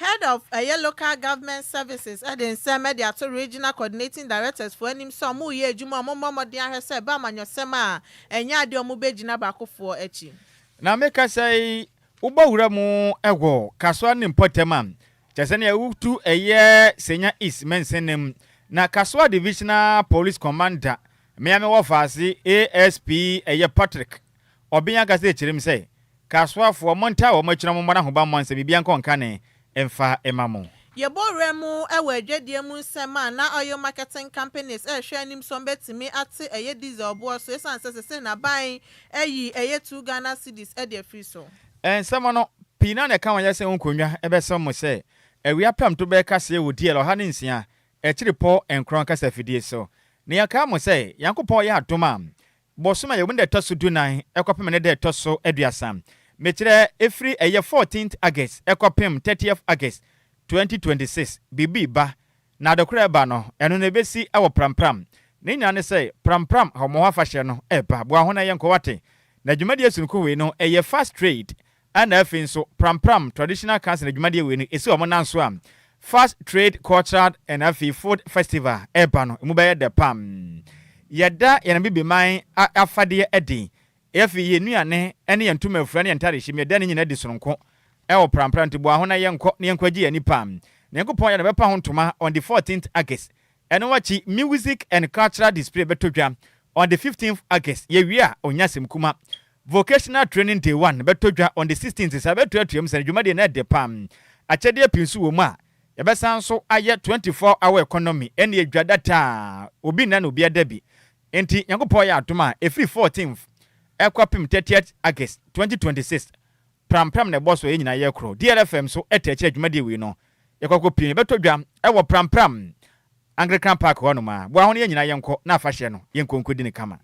Head of ɛyɛ Local Government Services de nsɛm de ato Regional Coordinating Directors foɔ anim sɛ wɔreyɛ adwuma a wɔmmɔ mmɔden ahwɛ sɛ ɛba amanyɔsɛm a ɛnyɛ adeɛ a wɔbɛgyina baakofoɔ akyi. Na mekasa yi, wobɔ wura mu wɔ Kasoa ne mpɔtam a, kyerɛ sɛ nea wotu ɛyɛ Senya East mansini mu, na Kasoa Divisional Police Commander, me a mewɔ faase ASP ɛyɛ Patrick Ɔbea ankasa kyerɛ mu sɛ, Kasoafoɔ, montaa wɔn akyi na mommɔ no ahobammɔ ansa biribiara nkɔ nkane mfa mma mo. Yɛbɔ wura mu wɔ adwadie mu nsɛm a na oil marketing companies rehwɛ anim sɛ wɔbɛtumi ate ɛyɛ diesel boɔ so ɛsiane sɛ sesei n'aban ayi ɛyɛ 2 Ghana cedis de afiri so. Nsɛm no, pii no ara na ɛka wɔn ayɛ sɛ wɔn nkonnwa bɛsɛm mo sɛ awia pɛmto bɛyɛ kaseɛ wɔ DL 106 akyiripɔ nkorɔn kasafidie so. Na yɛkae mo sɛ Nyankopɔn yɛ adom a, Bosome a yɛwɔ mu no da ɛtɔ so dunan kɔpem ne da ɛtɔ so aduasa, mekyerɛ ɛfiri ɛyɛ fourteenth August kɔpem thirtieth August 2026, biribi reba, na adekorɔ ɛreba no, ɛno no ɛbɛsi wɔ Prampram. Ne nyinaa ne sɛ Prampram Ahɔmɔhɔ Afahyɛ no reba. Boa ho na yɛnkɔ wate. Na dwumadie sononko wei no, ɛyɛ fast trade Ɛna afei nso Prampram Traditional Council adwumadeɛ wei no ɛsi wɔn nan so a Fast Trade Cultural and afei Food Festival ɛreba no ɛmu bɛyɛ dɛ pam. Yɛda yɛn Abibiman afadeɛ adi, afei yɛn nnuane ne yɛn ntoma afura ne yɛn ntadehyem yɛda ne nyinaa adi sononko ɛwɔ Prampram nti boa ho na yɛnkɔ na yɛnkɔgye yɛn ani pam. Nyankopɔn yɛ na bɛpa ho ntoma on the 14th August. Ɛno akyi Music and Cultural Display bɛtɔ dwa on the 15th August. Yɛwie a ɔnya asɛm kuma. Vocational Training Day One bɛtɔ dwa on the 16th, saa bɛtoatoa mu sɛ dwumadie no ɛde pa. Akyɛdeɛ pii nso wɔ mu a yɛbɛsan nso ayɛ 24 hour economy ɛne adwa data a obi nna na obi ada bi. Enti Nyankopɔn yɛ adom a ɛfiri 14th ɛkɔpem 30th August 2026 prampram na ɛbɔ so a yɛn nyinaa yɛkorɔ. DLFM nso ɛta akyire dwumadie wei no yɛkɔkɔ pii no ɛbɛtɔ dwa ɛwɔ prampram Anglican Park hɔ nom a, boa ho na yɛn nyinaa yɛnkɔ na afahyɛ no yɛnkɔ nkɔdi no kama.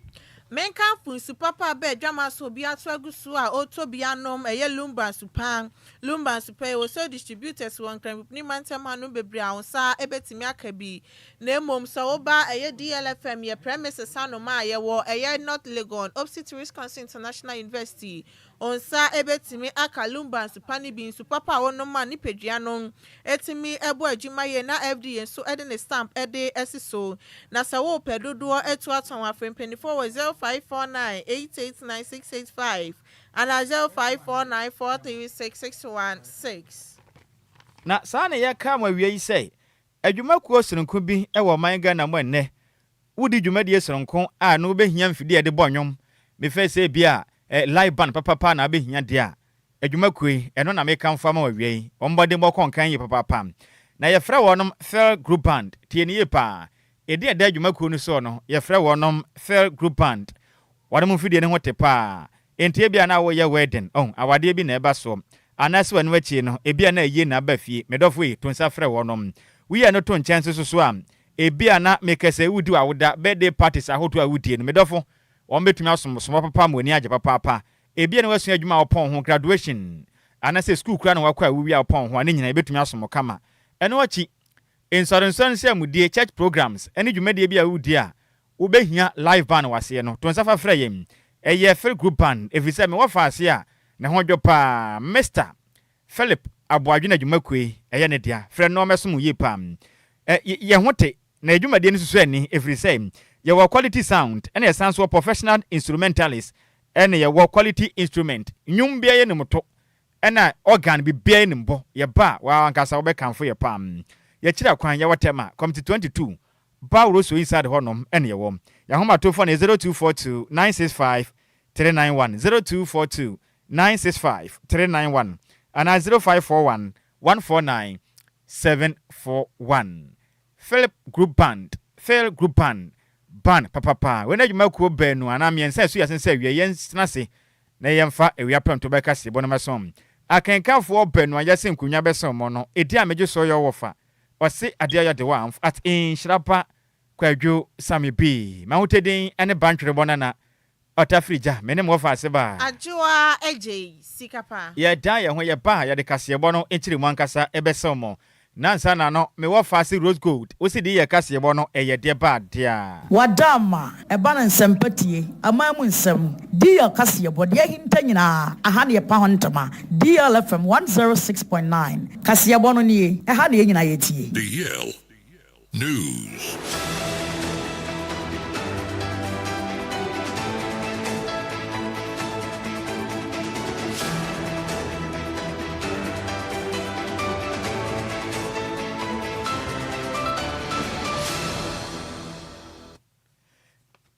Menkamfo nsu papa a bɛ adwama so obi ato agu so a ɔretɔ bi anom, ɛyɛ Lumba nsu pa. Lumba nsu pa yi, wɔ sɛ distributors wɔ Nkran mantam hanom bebree a wo nsa bɛtumi aka bi. Na mmom sɛ woba ɛyɛ DLFM yɛ premises hanom a yɛwɔ ɛyɛ North Legon, opposite Wisconsin International University, Wo nsa bɛtumi aka lumba nsupa no bi, nsu papa a wonom a nipadua no tumi bɔ adwuma yie na FDA nso de ne stamp de asi so. Na sɛ worepɛ dodoɔ atu atɔn a, frɛ mpanimfoɔ wɔ 0549 889 685 anaa 0549 436 616. Na saa na yɛka mo awia yi sɛ, adwumakuo sononko bi wɔ ɔman Ghana mu ɛnnɛ, Wodi dwumadie sononko a na wobɛhia mfidie a yɛde bɔ nnwom, mefɛɛ sɛ ebia live band papapa na wobɛhia deɛ a, adwumakuo yi, ɛno na mekamfo ama wo awia yi. Wɔn mmɔdenbɔ kɔ nkan yie papaapa. Na yɛfrɛ wɔnom Phil Group Band. Tie no yie paa. Edin a ɛda adwumakuo no soɔ no, yɛfrɛ wɔnom Phil Group Band. Wɔnom mfidie no ho te paa. Enti ebia na woreyɛ wedding, oh, awadeɛ bi na ɛba soɔ. Anaasɛ w'ano akyie no, ebia na ayie na aba fie. Me dɔfo ei, to nsa frɛ wɔnom. Woyi ɛno to nkyɛn nso so a, Ebia na meka sɛ wodi w'awoda, birthday parties ahodoɔ a wodie no, me dɔfo, wɔn bɛtumi asom wo soma papa ama w'ani agye papaapa. Ebia na woasua adwuma a wopɔn ho, graduation, anaasɛ sukuu koraa na woakɔ a wowie a wopɔn ho a, ne nyinaa yɛbɛtumi asom wo kama. Ɛno akyi, nsɔrensɔre nhyiamudie, church programs, ne dwumadie bi a wodi a wobɛhia live band wɔ aseɛ no, to nsa fa frɛ yɛn. Ɛyɛ Phil Group Band, ɛfiri sɛ mewɔ faase a ne ho dwo paa, Mister Philip Aboadwene adwumakuo yi, ɛyɛ ne dea. Frɛ no na ɔmmɛsom wo yie paa. Ɛ, yɛn ho te, na yɛn dwumadie no susu ani, ɛfiri sɛ yɛwɔ quality sound, ɛna yɛsan nso wɔ professional instrumentalist, ɛna yɛwɔ quality instrument. Nnwom biara yɛnim to, ɛna organ biribiara yɛnim bɔ. Yɛba a, wo ara ankasa wobɛkamfo yɛn paa. Yɛkyiri akwan, yɛwɔ Tema, Committee 22, Bawroso inside hɔnom ɛna yɛwɔ. Yɛn ahomatorofoɔ no yɛ 0242 965 391, 0242 965 391 anaa 0541 149 741. Philip Group Band, Phil Group Band, Band papapa. Wei ne adwumakuo baanu anaa mmiɛnsa a ɛso yɛ asen sɛ awia yɛntena ase na yɛmfa awia prɛmto bɛka sebɔ no mmɛsom. Akenkanfoɔ baanu a yɛase nkonnwa bɛsom mo no, edin a megye soɔ yɛ ɔwɔfa, ɔse adeɛ ayɛ de wɔ at nhyira ba Kwadwo Sammy B. M'ahotɛdin ne Bantwerebɔ Nana Ɔtafiri gya, me ne mo wɔfa ase ba a. Adwoa agyei sika pa. Yɛdan yɛn ho yɛba a, yɛde kaseɛbɔ no nkyerɛmu ankasa bɛsɛw mo. Nansa na no mewɔ faase rose gold wosi de yɛ kaseɛbɔ no ɛyɛ deɛ ba adeɛ a. Wada ama ɛba no nsɛmpa tie, aman mu nsɛm, DL kaseɛbɔ, deɛ ahinta nyinaa, aha na yɛpa ho ntoma. DL FM 106.9, kaseɛbɔ no nie, ɛha na yɛn nyinaa yɛtie. DL News.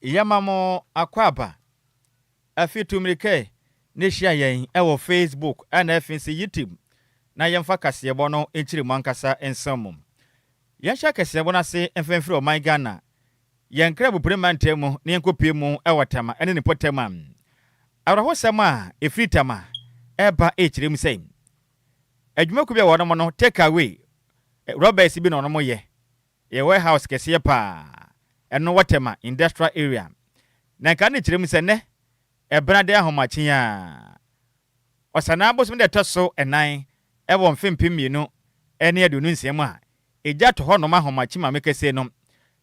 Yɛma mo akwaaba. Afi tu mmirika ne hyia yɛn wɔ Facebook ɛna afei nso YouTube na yɛmfa kaseɛbɔ no nkyerɛ mu ankasa nsɛm mu. Yɛnhyɛ kaseɛbɔ no ase mfimfini ɔman Ghana. Yɛn kra bupere mantam mu na yɛnkɔpie mu wɔ Tema ne ne mpɔtam a awerɛhosɛm a ɛfiri Tema ɛreba ɛrekyerɛ mu sɛ adwumakuo bi a wɔnom no take away rubbers bi na wɔnom yɛ. Yɛ warehouse kɛseɛ paa ɛno wɔ Tema industrial area. Na nka ne kyerɛ mu sɛ nnɛ ɛbena de ahomakye a ɔsanaa bosom de ɛtɔ so 4 ɛwɔ mfe 2026 mu a egya tɔ hɔ nom ahomakye maame kɛseɛ no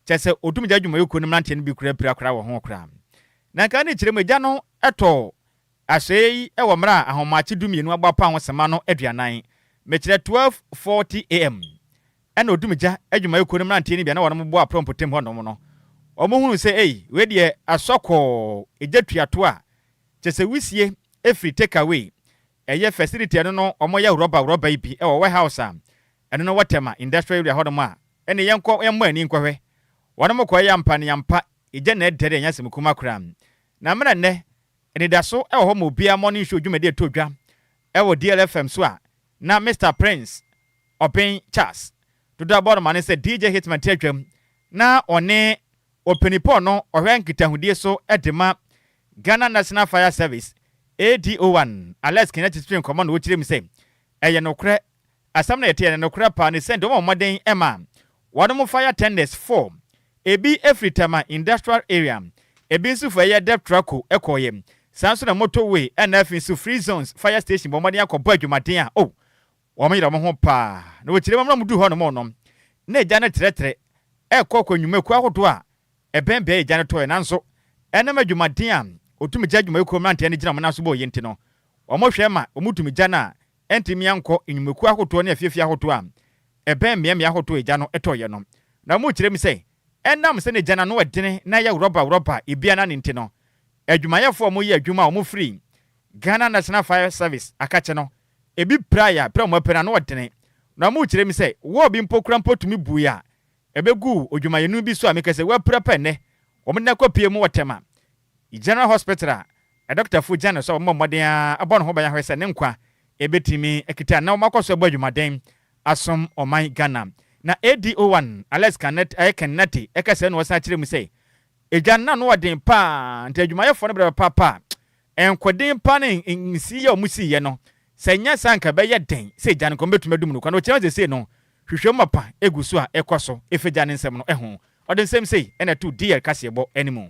kyɛ sɛ odumgya adwumayɛkuo no mmeranteɛ no bi kura pira kora wɔ ho koraa. Na nka ne kyerɛ mu egya no ɛtɔ asoɛ yi ɛwɔ mmerɛ a ahomakye 12 abɔ apa ho sema no 40, mekyerɛ 12:40 a.m., ɛna odumgya adwumayɛkuo no mmeranteɛ no bi a na wɔn bɔ aprɔ mpɔtam hɔ nom no wɔn hunu sɛ ei, wei deɛ asɔkɔɔ egya tuato a kyɛ sɛ wusie efiri take away ɛyɛ facility ɛno no wɔn yɛ rɔba yi bi ɛwɔ warehouse a ɛno no wɔ Tema industrial area hɔnom a ɛne yɛnkɔ yɛmmɔ ani nkɔhwɛ. Wɔn mo kɔ yɛ ampa ne yampa egya na ɛdɛrɛ ɛnyɛ asɛm kuma koraa. Na mmerɛ nnɛ anidaso ɛwɔ hɔ ma obiara morning show dwumadi ɛtɔ dwa ɛwɔ DLFM so a na Mr Prince Ɔbɛn Charles dodo abɔ no ma ne sɛ DJ Hitman te atwam na ɔne ɔpanipɔ no ɔhwɛ nkitahodie so ɛde ma Ghana National Fire Service ADO1 Alex Kenya kyerɛ nkɔmmɔ na wɔkyerɛ mu sɛ ɛyɛ nokorɛ asɛm na yɛte yɛ nokorɛ paa ne sɛ deɛ wɔn mmɔden ɛma wɔn mo fire tenders 4 ebi efiri Tema industrial area, ebi nso fo ɛyɛ Devtraco ɛkɔɔyɛ saa nso na motorway ɛna afei nso free zones fire station bɔ mmɔden akɔbɔ adwumaden a oh wɔn yɛrɛ wɔn ho paa. Na wɔkyerɛ mu na wɔn du hɔ nom no na egya no trɛtrɛ ɛkɔ kɔ nnwumakuo ahodoɔ a ɛbɛn bɛɛ egya no tɔɛ, nanso ɛnam adwumaden a otumi gya adwumayɛkuo mmeranteɛ no gyina wɔn nan so bɔ yɛ nti no wɔn hwɛ ma wɔn tumi gya no a ɛntumi ankɔ nnwumakuo ahodoɔ ne afiefie ahodoɔ a ɛbɛn mmeammea ahodoɔ egya no ɛtɔɔyɛ no. Na wɔn kyerɛ mu sɛ ɛnam sɛ ne gya no ano ɛdene na ɛyɛ rɔba rɔba ebia na ne nti no adwumayɛfoɔ a wɔyɛ adwuma a wɔn firi Ghana National Fire Service akakyɛ no ebi pira yɛ a pira wɔn apira no ɔdene. Na wɔn kyerɛ mu sɛ wɔɔ bi mpo kura mpo tumi bui a ɛbɛgu odwumayɛnu bi so a meka sɛ wɔapira pɛ nnɛ wɔn de akɔ mu wɔ Tema General Hospital a ɛdɔktafo gya no so a wɔmmɔ mmɔden a abɔ ne ho ban ahwɛ sɛ ne nkwa ebɛtumi akita na wɔn akɔ so abɔ adwumaden asom ɔman Ghana. Na ADO1 Alex Kanet ɛyɛ Kennedy ɛka sɛ na wɔsan kyerɛ mu sɛ egya no ano ɔden paa nti adwumayɛfoɔ no brɛ paapa nkɔden pa ne nsi yɛ ɔmo si yɛ no sɛ nyɛ saa nka bɛyɛ den sɛ egya no nkɔm bɛtumi adum no kwan. Ɔkyerɛ sɛ no hwehwɛ mu pa egu so a ɛkɔ so efe gya ne nsɛm no ɛho ɔde nsɛm sei ɛna ɛto DL kaseɛbɔ anim.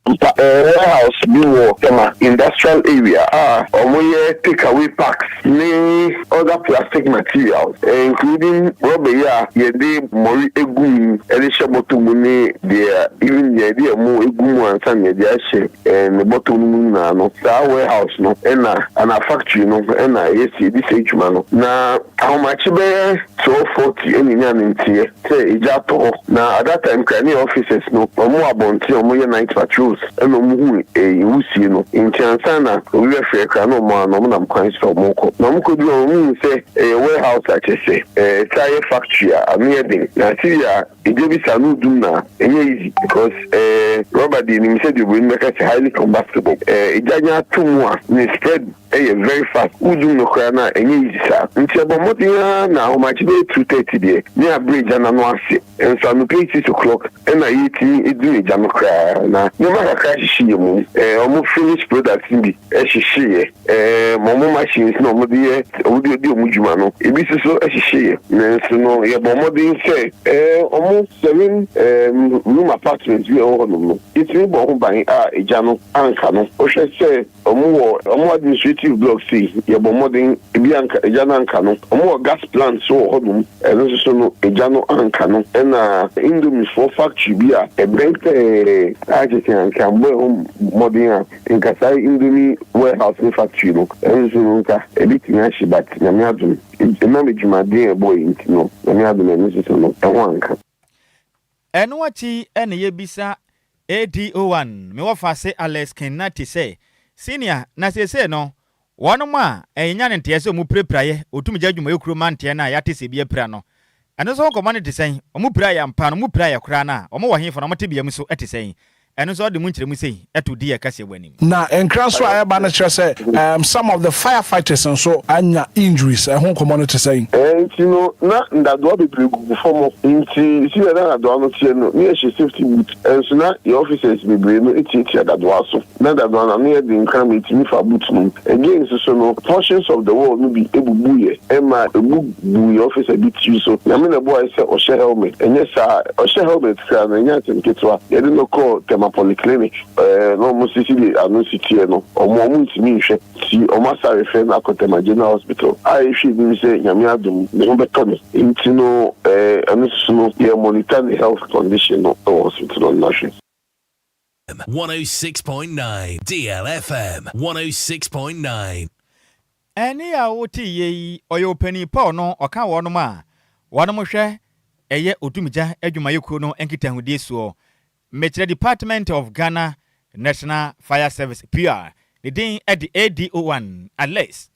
Mpa warehouse bi wɔ Tema industrial area a wɔyɛ take away packs ne other plastic materials, including rɔba yi a yɛde mmɔre egu mu ɛde hyɛ bɔtɔ mu ne deɛ even yɛde ɛmo egu mu ansa na yɛde ahyɛ ne bɔtɔ no mu nyinaa no. Saa warehouse no ɛna ana factory no ɛna yɛsi edi sɛ adwuma no na ahomakye bɛyɛ 12:40 ɛna nya ne nteɛ sɛ egya atɔ hɔ. Na at that time kra ne officers no wɔn wɔ abɔnten a wɔyɛ night patrols ɛna wɔn hu wusie no nti ansa na obi bɛfrɛ kra na wɔn ano wɔn nam kwan so a wɔn kɔ na wɔn kɔ du a wɔn hu sɛ ɛyɛ warehouse a kyerɛ sɛ saa yɛ factory a ano yɛ den na siri a egya bi sa ano dum na ɛnyɛ easy because rubber deɛ nim sɛ deɛ obroni bɛka sɛ highly combustible. Egya nya ato mu a ne spread ɛyɛ very fast, wudum no koraa na ɛnyɛ easy saa. Nti ɛbɔ mmɔden ara na ahomakye bɛyɛ 2:30 deɛ ne abere egya n'ano ase nso anɔpɛ yi 6 o'clock ɛna yɛtumi edum egya no koraa na nneɛma kakra hyehyɛ yɛ mu. Ɔmo finish product no bi ɛhyehyɛ yɛ. Wɔn machines na wɔde yɛ wɔde di wɔn dwuma no, ebi nso so hyehyeeɛ. Nanso no, yɛbɔ mmɔden sɛ wɔn seven room apartment bi a ɛwɔ hɔnom no, yɛtumi bɔ ho ban a egya no anka no. Wohwɛ sɛ wɔwɔ wɔn administrative block sei, yɛbɔ mmɔden ebi anka egya no anka no. Wɔwɔ gas plant nso wɔ hɔnom, ɛno nso so no egya no anka no. Ɛna Indomie foɔ factory bi a ɛbɛn pɛɛ a kyerɛ sɛ anka yɛammɔ yɛn ho mmɔden a, nka saa Indomie warehouse ne factory no, ɛno nso no nka ɛbɛtumi ahye, but Nyame adom, ɛnam adwumaden a ɛbɔɔ yɛ nti no, Nyame adom, ɛno nso so no ɛho anka. Ɛno akyi ɛna yɛbisa ADO1 mewɔ fa se Alex Kennati sɛ, senior, na seesei no wɔnom a ɛnya ne nteɛ sɛ ɔmu pirapiraeɛ ɔtumi gya adwumayɛ ma nteɛ no a yɛate sɛ bi apira no, ɛno nso ho nkɔmmɔ no te sɛn? Ɔmo pira yɛ ampa no, ɔmo pira yɛ koraa no a, ɔmo wɔ hefa na ɔmo te bea mu so ɛte sɛn? Ɛno nso ɔde mu nkyerɛmu sei ɛto di yɛ kaseɛ wɔ anim. Na nkra nso a ɛba no kyerɛ sɛ some of the firefighters nso anya injuries. Ɛho nkɔmmɔ no te sɛn? Nti no na ndadoa bebree gugu fam, nti si na ndadoa no teɛ no ne yɛhyɛ safety boot, ɛnso na yɛ officers bebree no etiatia dadoa so, na dadoa no ano yɛ den kran ma etumi fa boot no mu. Again nso so no, portions of the wall no bi ebubu yɛ, ɛma ebu bu yɛ officer bi tiri so. Nyame na ɛboa yɛ sɛ ɔhyɛ helmet, ɛnyɛ saa ɔhyɛ helmet kra no, ɛnyɛ asɛm ketewa. Yɛde no kɔɔ Tema Polyclinic na ɔmo sisi de ano si teɛ no, ɔmo ntumi nhwɛ, ti ɔmo asare fɛ no akɔ Tema General Hospital a ehwɛ enim sɛ Nyame adom ne ho bɛtɔ no. Nti no ɛno soso no yɛ monitor ne health condition no ɛwɔ hospital no n'ahwɛ. 106.9 DLFM 106.9. Ɛne a wote yie yi, ɔyɛ ɔpanin Paul no, ɔka wɔnom a wɔnom hwɛ ɛyɛ odumgya adwumayɛkuo no nkitahodie soɔ, mekyerɛ Department of Ghana National Fire Service PR. Ne din ɛde ADO1 Alex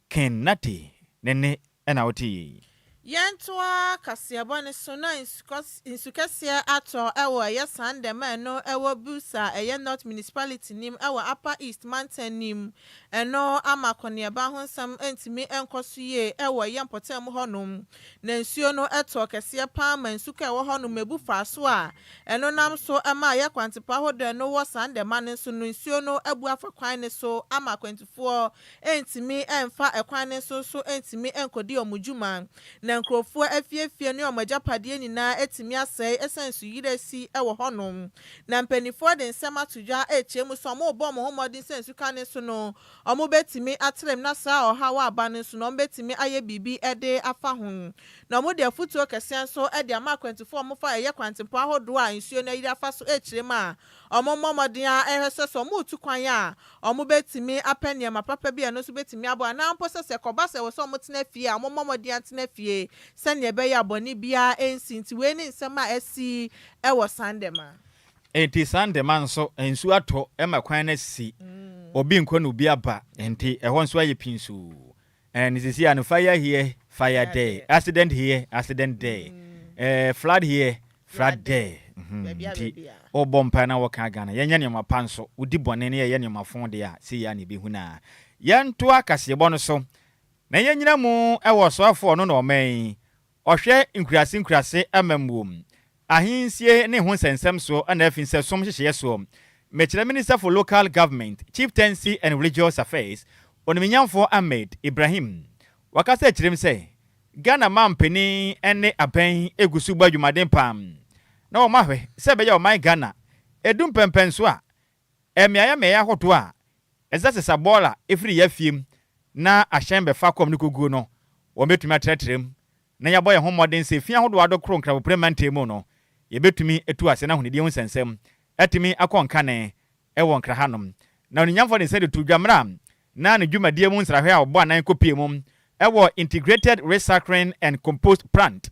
Kennati ne ne ɛna wote yie. Yɛntoa kaseɛbɔ ne so na nsu kɛseɛ atɔ ɛwɔ ɛyɛ Sandema, ɛno ɛwɔ Builsa, ɛyɛ North Municipality nim ɛwɔ Upper East Mantam nim. Ɛno ama akɔneaba ho nsɛm ntumi nkɔ so yie ɛwɔ ɛyɛ mpɔtam hɔnom, na nsuo no ɛtɔ kɛseɛ paa ma nsuka ɛwɔ hɔnom ebu fa so a ɛno nam so ɛma ɛyɛ kwantepa ahodoɔ ɛno wɔ Sandema no nso no, nsuo no abu afa kwan ne so ama akwantufoɔ ntumi ɛmfa ɛkwan ne so ntumi nkɔdi wɔn dwuma, na nkurɔfoɔ afiefie ne wɔn agyapadeɛ nyinaa atumi asɛe ɛsɛn nsuyire si ɛwɔ hɔnom. Na mpanimfoɔ de nsɛm ato dwa ɛrekyerɛ mu sɛ wɔn rebɔ wɔn ho mmɔden sɛ nsuka ne so no wɔn bɛtumi atrɛm, na saa ɔhaw aba no nso no wɔn bɛtumi ayɛ biribi ɛde afa ho, na wɔn de afutuo kɛseɛ nso ɛde ama akwantufoɔ a wɔfa ɛyɛ kwantempɔ ahodoɔ a nsuo no ayiri afa so ɛrekyerɛ mu a wɔn mmɔ mmɔden a ɛhwɛ sɛ wɔn retu kwan a wɔn bɛtumi apɛ nneɛma papa bi a ɛno nso bɛtumi abɔ, anaa mpo sɛ kɔba sɛ wɔ sɛ wɔn tena fie a, wɔn mmɔ mmɔden atena fie sɛnea ɛbɛyɛ abɔne biara ɛnsi. Nti wei ne nsɛm a ɛsi ɛwɔ Sandema. Enti Sandema nso nsuo atɔ ma kwan no asi, obi nkɔ na obi aba, nti ɛhɔ nso ayɛ pinsuu. Ɛne sisi a no, fire here, fire there, accident here, accident there, flood here, flood there. Nti wɔbɔ mpae na wɔka Ghana yɛnyɛ nneɛma pa nso, wodi bɔne ne yɛyɛ nneɛma fo deɛ a, sɛ yɛ a na ɛbɛhu no a yɛnto akaseɛbɔ no so na yɛnyina mu ɛwɔ ɔsoafoɔ no na ɔman yi ɔhwɛ nkurase nkurase amammuom ahensie ne ho nsɛnsɛm soɔ, ɛna afi sɛ som hyehyɛeɛ soɔ, mekyerɛ Minister for Local Government, Chieftaincy and Religious Affairs, Oniminyamfoɔ Ahmed Ibrahim, wakasa akyerɛm sɛ Ghana mampanin ne abɛn egu so bɔ adwumaden pam na wɔn ahwɛ sɛ ɛbɛyɛ ɔman Ghana edu mpɛmpɛnso a mmeaeɛ mmeaeɛ ahodoɔ a ɛsɛ sesa bɔɔla efiri yɛ fiem na ahyɛn bɛfa kɔm ne koguo no, wɔn bɛtumi atrɛtrɛ mu na yɛabɔ yɛn ho mmɔden sɛ fi ahodoɔ adokoro Nkrabopere mantam mu no yɛbɛtumi etu ase na ahonidie ho nsɛnsɛm atumi akɔ nkane ɛwɔ Nkra hanom. Na oninyamfoɔ de nsa de to dwammerɛ na ne dwumadie mu nsrahwɛ a ɔbɔ anan kɔpie mu ɛwɔ Integrated Recycling and Compost Plant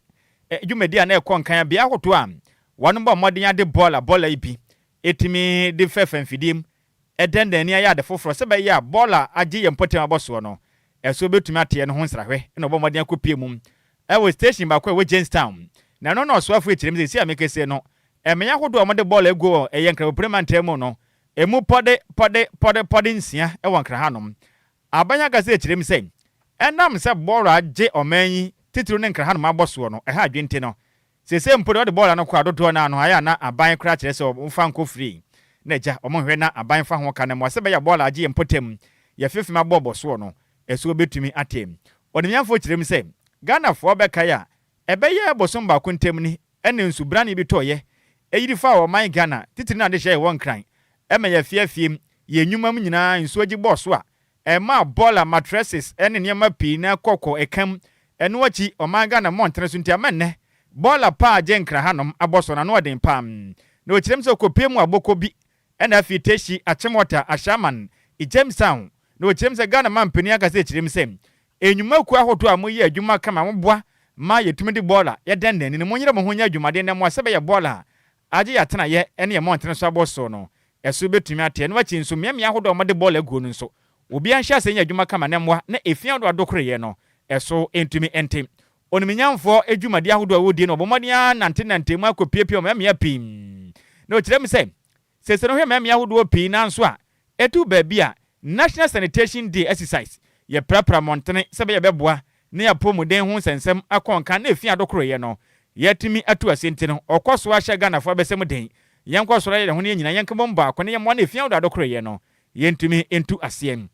dwumadi a na ɛkɔ nkan bea ahodoɔ a wɔn bɔ mmɔden ade bɔɔla bɔɔla yi bi ɛtumi de fɛfɛ mfidie mu ɛdɛn ani ayɛ ade foforɔ sɛ bɛyɛ a bɔɔla agye yɛn mpɔtam abɔ soɔ no ɛso bɛtumi ateɛ no ho nsrahwɛ, ɛna ɔbɔ mmɔden akɔpie mu ɛwɔ station baako a ɛwɔ Jamestown. Na ɛno na ɔsoafo akyerɛ mu sɛ si a mekɛseɛ no, mmea ahodoɔ a wɔde bɔɔla agu wɔ ɛyɛ Nkrabopere mantam mu no, emu pɔde pɔde pɔde pɔde nsia ɛwɔ Nkra hanom. Aban akasa akyerɛ mu sɛ ɛnam sɛ bɔɔla agye ɔman yi titiri ne Nkra hanom abɔ soɔ no ɛha adwente no, sese mpo de ɔde bɔɔla no kɔ a dodoɔ no ano ayɛ a na aban koraa kyerɛ sɛ ɔmfa nkɔ firi na agya ɔmo nhwɛ na aban fa ho ka no mmoa sɛ bɛyɛ bɔɔla agye yɛn mpɔtam. yɛfefem abɔbɔ soɔ no, ɛso bɛtumi ate. Ɔnimnyamfoɔ kyerɛ mu sɛ Ghanafoɔ bɛkae a, ɛbɛyɛ bosom baako ntam ni ɛne nsubrane bi tɔɔyɛ ɛyiri fa ɔman Ghana titiri no ade hyɛ ɛwɔ Nkran, ɛma yɛafiafiem yɛn nnwuma mu nyinaa nsuo gye bɔɔ so a ɛma bɔɔla, mattresses ɛne nneɛma pii na kɔkɔ ɛkam. Ɛno akyi, ɔman Ghana mmɔntene so nti ama nnɛ bɔɔla paa gye Nkra hanom abɔ so na no ɔden paa. Na ɔkyerɛm sɛ ɔkɔpie mu abɔkɔ bi ɛna afei Teshie, Achimota, Ashaiman, Jamestown. Na ɔkyerɛm sɛ Ghana ma mpanin akasa kyerɛm sɛ enyumakuo ahodoɔ a moyɛ adwuma kama, moboa ma yɛtumi de bɔɔla yɛdɛndɛn no, monyere mo ho nyɛ adwumaden na mmoa sɛ bɛyɛ bɔɔla a agye yɛatenayɛ ne yɛ mmɔntene so abɔ so no ɛso bɛtumi ateɛ. No akyi nso, mmeammea ahodoɔ a wɔde bɔɔla aguo no nso, obiara nhyɛ ase nyɛ adwuma kama na mmoa na efi ahodoɔ adokoreyɛ no ɛso ntumi nte. Oniminyamfoɔ adwumadi ahodoɔ a wɔdie no, ɔbɔ mmɔden ara nantenante mu akɔpiepie mmeammea pii. Na ɔkyerɛ mu sɛ sese no hwɛ mmeammea ahodoɔ pii, nanso a ɛtu baabi a National Sanitation Day exercise, yɛprapra mmɔntene sɛ bɛyɛ bɛboa ne yɛapɔmuden ho nsɛnsɛm akɔ nka na efi adokoroyɛ no yɛtumi atu ase. Nti no ɔkɔ so ahyɛ Ghanafoɔ abɛsɛm den, yɛnkɔ soro ayɛ ho ne yɛn nyinaa yɛnka bɔ baako ne yɛmmoa na efi ahodoɔ adokoroyɛ no yɛntumi ntu aseɛ.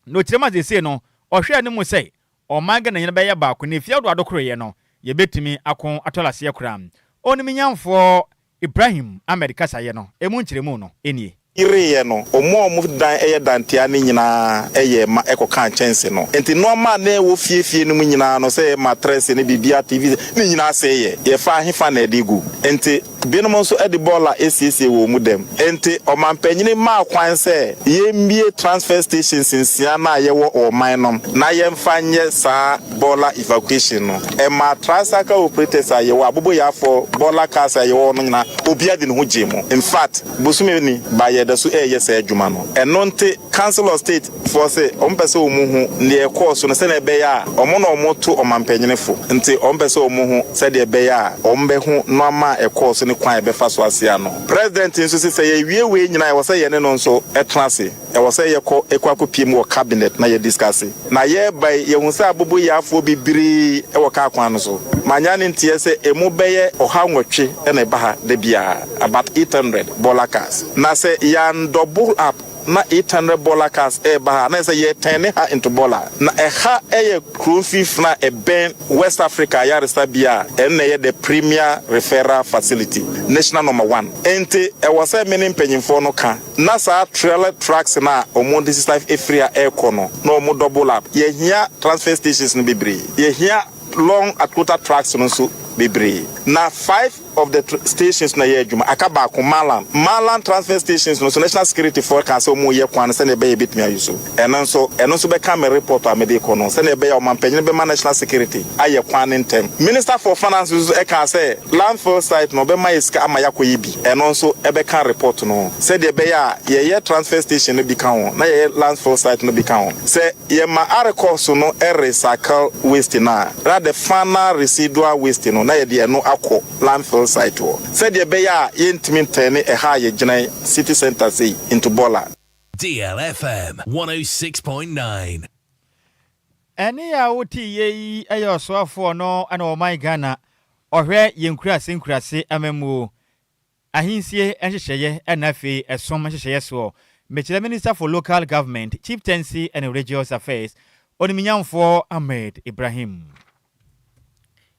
Na ɔkyerɛ mu asese no ɔhwɛ no mu sɛ ɔman Ghana nyina bɛyɛ baako na efi ahodoɔ adokoroyɛ no yɛbɛtumi ako atɔla aseɛ koraa. Oniminyamfoɔ Ibrahim Ahmed kasaeɛ no emu nkyerɛmu no nie. Yereyɛ no, ɔmo a ɔmo dan ɛyɛ dantea ne nyinaa ɛyɛ ma ɛkɔka nkyɛnse no. Nti nneɛma a na ɛwɔ fiefie no mu nyinaa no, sɛ ɛyɛ mattress ne biribia, TV ne nyinaa sɛe. Yɛ yɛfa ahefa na ɛde gu? Nti binom nso ɛde bɔɔla esiesie wɔ mu dɛm. Nti ɔmampanyini maa kwan sɛ yɛmbie transfer stations 6 na a yɛwɔ ɔman nom na yɛmfa nyɛ saa bɔɔla evacuation no. Ɛma tricycle operators a yɛwɔ, aboboyafoɔ, bɔɔla cars a yɛwɔ no nyinaa, obiara de ne ho gye mu. In fact, bosome ni ba yɛda so ɛyɛ saa adwuma no. Ɛno nti Council of State foɔ sɛ ɔmo pɛ sɛ ɔmo hu deɛ ɛkɔɔ so no sɛdeɛ ɛbɛyɛ a ɔmo na ɔmo to ɔmampanyinifo, nti ɔmo pɛ sɛ ɔmo hu sɛdeɛ ɛbɛyɛ a ɔmo bɛhu nneɛma a ɛkɔɔ so ne kwan a ɛbɛfa so ase ano. President nso sɛ yɛwie wei nyinaa, ɛwɔ sɛ yɛne no nso ɛtena ase, ɛwɔ sɛ yɛkɔ ɛkɔ akɔpie mu wɔ cabinet na yɛ discuss. Na yɛreba yi, yɛhu sɛ aboboyaafoɔ bebree ɛwɔ kaa kwan no so. Manya ne nteɛ sɛ emu bɛyɛ 180 ɛna ɛba ha da biara, about 800 bɔɔla cars. Na sɛ yɛn double up na 800 bɔɔla cars ɛɛba ha na sɛ yɛtɛn ne ha into bɔɔla na ɛha ɛyɛ kuro mfimfini a ɛbɛn West Africa ayaresabea a ɛno na ɛyɛ the premier referral facility, national number one. Nti ɛwɔ sɛ me ne mpanyinfoɔ no ka na saa trailer trucks na ɔmo de sisa efiri a ɛrekɔ no na ɔmo double up. Yɛhia transfer stations no bebree, yɛhia long articulated trucks no nso bebree. Na five of the stations na yɛ adwuma, aka baako, Malam transfer stations no so. National security foɔ kan sɛ ɔmo yɛ kwan no sɛnea ɛbɛyɛ ebetumi ayi so. Ɛno nso bɛka me report a mede kɔ no sɛnea ɛbɛyɛ ɔmanpanyin bɛma national security ayɛ kwan ne ntɛm. Minister for Finance nso ɛka sɛ landfill site no ɔbɛma yɛ sika ama yɛakɔ yi bi. Ɛno nso ɛbɛka report no sɛdeɛ ɛbɛyɛ a yɛyɛ transfer station no bi ka ho na yɛyɛ landfill site no bi ka ho. Sɛ yɛma arekɔ no ɛrecycle waste na the final residual waste no na yɛde ɛno akɔ landfill site hɔ sɛdeɛ ɛbɛyɛ a yɛntumi ntɛn ɛha a yɛgyina city center sei into bɔɔla. DLFM 106.9. Ɛne a wote yɛ yi yɛ ɔsoafoɔ no ɛna ɔman Ghana ɔhwɛ yɛn nkurase nkurase amammuo, ahensie nhyehyɛeɛ ɛna afei ɛsom nhyehyɛeɛ soɔ, mekyerɛ Minister for Local Government, Chieftaincy and Religious Affairs, Oniminyamfoɔ Ahmed Ibrahim.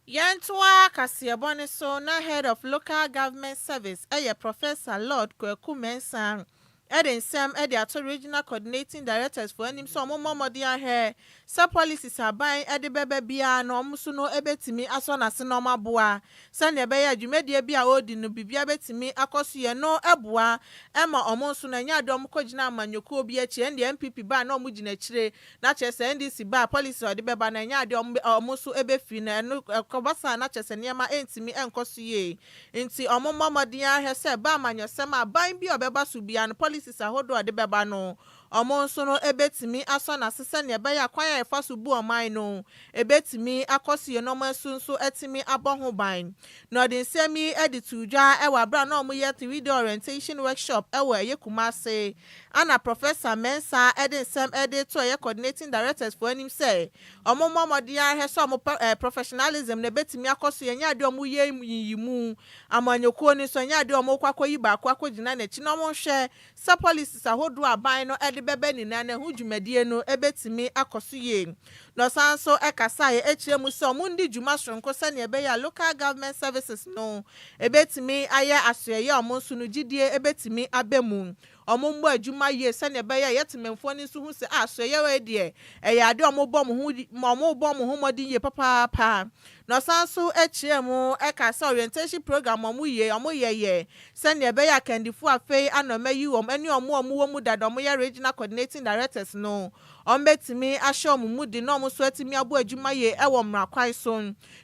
Yɛntoa kaseɛbɔ ne so na Head of Local Government Service ɛyɛ Professor Lord Kwaku Mensah ɛde nsɛm ɛde ato regional coordinating directors foɔ anim sɛ ɔmo mmɔ mmɔden ahwɛ sɛ policies aban ɛde bɛbɛ biara no, ɔmo nso no ɛbɛtumi asɔ n'ase na ɔmo aboa sɛnea ɛbɛyɛ dwumadie bi a ɔredi no biribiara bɛtumi akɔ so yɛ no ɛboa ɛma ɔmo nso no ɛnyɛ ade ɔmo kɔgyina amanyɔkuo bi akyi. Ɛndeɛ NPP baa na ɔmo gyina akyire, na kyerɛ sɛ NDC baa, policy a ɔde bɛba no ɛnyɛ ade ɔmo nso ɛbɛfiri no. Ɛno ɛkɔba saa na kyerɛ sɛ nneɛma ɛntumi ɛnkɔ so yie. Nti ɔmo mmɔ mmɔden ahwɛ sɛ ba amanyɔsɛm aban bi a ɔbɛba so biara no, policies ahodoɔ a ɔde bɛba no, ɔmo nso no ebetumi asɔ n'ase sɛnea ɛbɛyɛ akwan a yɛfa so bu ɔman no ebetumi akɔ so yɛ na ɔmo nso ɛtumi abɔ ho ban. Na ɔde nsɛm yi ɛde to dwa ɛwɔ abira na ɔmo yɛ 3-day orientation workshop ɛwɔ ɛyɛ Kumase. Ana Professor Mensah ɛde nsɛm ɛde to ɛyɛ coordinating directors foɔ anim sɛ ɔmo mmɔ mmɔden ahwɛ sɛ ɔmo professionalism na ebetumi akɔ so yɛ, nyɛ adeɛ ɔmo yɛ yiyimu amanyɔkuo ni so, nyɛ adeɛ ɔmo kɔ akɔyi baako akɔgyina n'akyi, na ɔmo nhwɛ sɛ policies ahodoɔ aban no ɛde bɛba nyinaa na ɛho dwumadie no ɛbɛtumi akɔ so yie. Na ɔsan nso ɛkasaeɛ akyerɛ mu sɛ ɔmo ndi dwuma soronko sɛnea ɛbɛyɛ a Local Government Services no ɛbɛtumi ayɛ asoɛyɛ a ɔmo nso no gyidie ɛbɛtumi aba mu. Ɔmo mmɔ adwuma yie sɛnea ɛbɛyɛ a yɛtemanfoɔ no nso ho sɛ asoɛyɛ wɔ deɛ ɛyɛ ade a ɔmo bɔ ɔmo ho mmɔden yie papaapa. Na ɔsan nso akyerɛ mu ɛka sɛ orientation program ɔmo yie ɔmo yɛ yɛ sɛnea ɛbɛyɛ akandifo afei ana ɔmo ayi wɔn ɛne ɔmo a ɔmo wɔ mu dada, ɔmo yɛ regional coordinating directors no, ɔmo bɛtumi ahyɛ ɔmo mu di na ɔmo nso atumi abɔ adwuma yie ɛwɔ mmara kwan so